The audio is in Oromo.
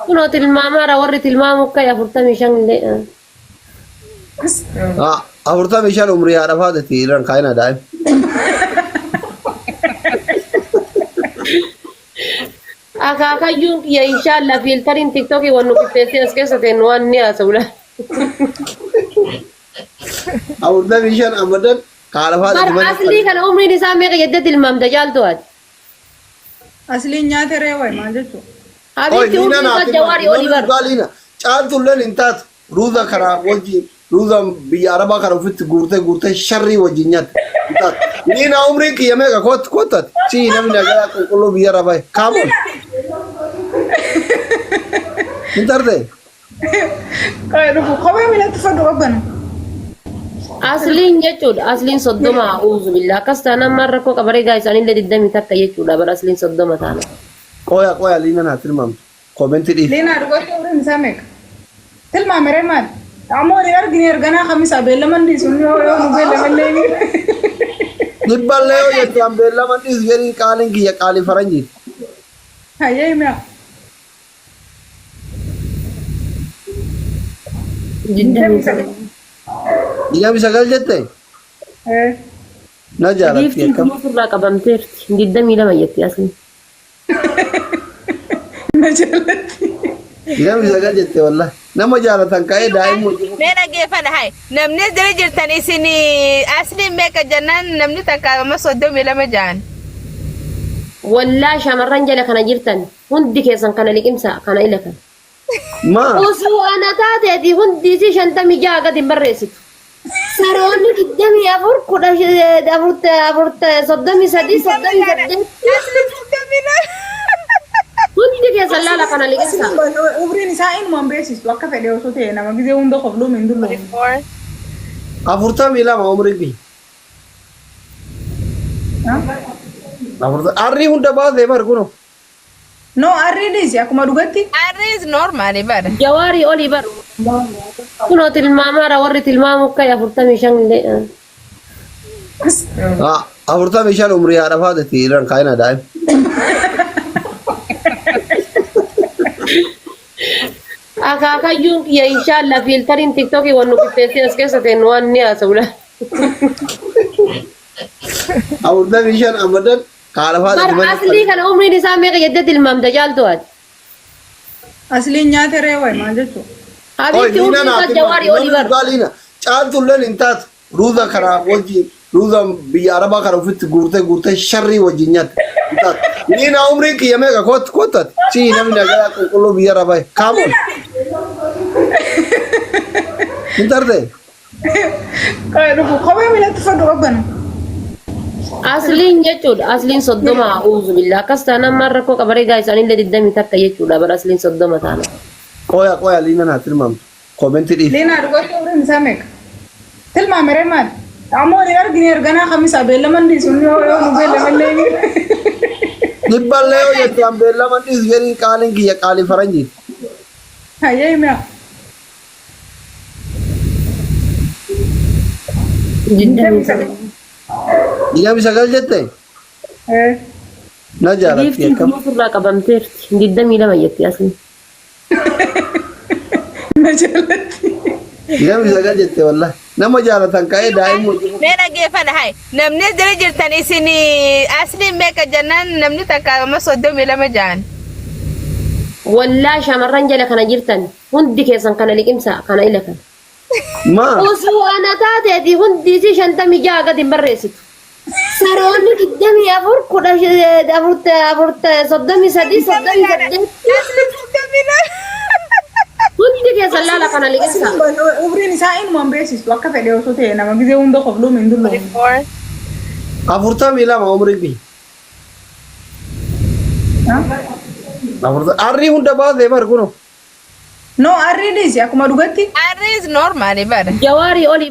Kunoo tilmaamaadha warri tilmaamu ka'e 45 illee. 45 umrii haadha faateti irraan kaa'ina daa'im. Akaakayyuun kiyya inshaallah fiiltariin tiktookii waan nu qixxeessee as keessa ta'e waan ni haasa'u. 45 amadan haadha Bar faateti malee. aslii kana umriin isaa meeqa jettee tilmaamta caaltu ati? Asliin nyaata ree wayi maal jechuudha? Oi, Habiibti Liina umriin naa isaa tilmaamti. jawaarii olii Namni bar. dhugaa Liina. Caaltulleen hin taatu. Ruuza kana wajjin ruuza biyya Arabaa kana ofitti guurtee guurtee sharrii wajjin nyaatte. Hin taatu. Liina umriin kiyya meeqa kootti koottati. Sii namni nagayaa qulqulluu biyya Arabaa. Kaamoon. Hin tarte. Qoy dhufu kophee miilatti uffadhu qabbana. Asliin jechuudha. Asliin 30 a'uuzu billah. Akkas taanaan maal rakkoo qabaree gaa isaanillee 21 jechuudha bara asliin 30 taanaan. Qoya qoya Liina naa tilmaamtu. Koomenti dhiisi. Liinaa dhugatti umriin isaa meeqa? Tilmaame ree maal? Ammoo waliin argine erganaa kamisaa beellaman dhiisu inni yoo yoo nu beellamallee ni. Dhibballee yoo jette an beellaman dhiisu jedhiin qaaliin kiyya qaalii faranjiiti. Hayyee himee. 29. 29 jette? Ee. Na jaalatti Giiftiin akkam. kun ofirraa qabamteerti. 22 jetti asli. Na jaalatti. 29 jette wallahi. Nama jaalatan ka'ee daa'imma hojii. Mee dhageeffadha hay namni as jala jirtan isin asliin meeqa jennaan namni takka amma 32 ja'an. Wallaa shamarran jala kana jirtan Hundi keessan kana liqimsaa kana ila kana. Maa? Osoo ana taateeti hundi isii 56 gad hin barreessitu. Saroonni 24 kudha afur afur 33 38 hundi keessan laala kana liqimsaa. Umriin isaa inumaan beeksistu akka fedhe osoo ta'e nama gizee hunda kofluun hin dulloomu. 42 umriin kiyya. Arrii hunda baasee bar kunoo. No arrii dhiisi akkuma dhugatti. Arri is normal bara. Jawaarii olii bar. Kunoo tilmaamaadha warri tilmaamu ka'e 45 illee. 45 umrii haadha faateti irraan kaa'ina daa'im. Akaakayyuun kiyya inshaallah fiiltariin tiktookii waan nu qixxeessee as keessa ta'e waan ni haasa'u. 45 amadan Haadha Bar faadha malee. aslii kana umriin isaa meeqa jettee tilmaamta caaltu ati? Asliin nyaata ree wayi maal jechuudha? Oi, Habiibti Liina umriin naa isaa tilmaamti. jawaarii olii Namni bar. dhugaa Liina. Caaltulleen hin taatu. Ruuza kana wajjin ruuza biyya Arabaa kana ofitti guurtee guurtee sharrii wajjin nyaatte. Hin taatu. Liina umriin kiyya meeqa kootti koottati. Sii namni nagayaa qulqulluu biyya Arabaa. Kaamoon. Hin tarte. Qoy dhufu kophee miilatti uffadhu qabbana. Asliin jechuudha. Asliin 30 a'uuzu billah. Akkas taanaan maal rakkoo qabaree gaa isaanillee 21 jechuudha bara asliin 30 taanaan. Qoya qoya Liina naa tilmaamtu. Koomenti dhiisi. Liinaa dhugatti umriin isaa meeqa? Tilmaame ree maal? Ammoo waliin argine erganaa kamisaa beellaman dhiisu inni yoo yoo nu beellamallee ni. Dhibballee yoo jette an beellaman dhiisu jedhiin qaaliin kiyya qaalii faranjiiti. Hayyee himee. 29. 29 jette? Ee. Na jaalatti Giiftiin akkam. kun ofirraa qabamteerti. 22 jetti asli. Na jaalatti. 29 jette wallahi. Nama jaalatan ka'ee daa'imma hojii. Mee dhageeffadha hay namni as jala jirtan isin asliin meeqa jennaan namni takka amma 32 ja'an. Wallaa shamarran jala kana jirtan Hundi keessan kana liqimsaa kana ila kana. Maa? Osoo ana taateeti hundi isii 56 gad hin barreessitu. Saroonni 24 kudha afur afur 33 38 hundi keessan laala kana liqimsaa. Umriin isaa inumaan beeksistu akka fedhe osoo ta'e nama gizee hunda kofluun hin dulloomu. 42 umriin kiyya. Arrii hunda baasee bar kunoo. No arrii dhiisi akkuma dhugatti. Arri is normal bara. Jawaarii olii.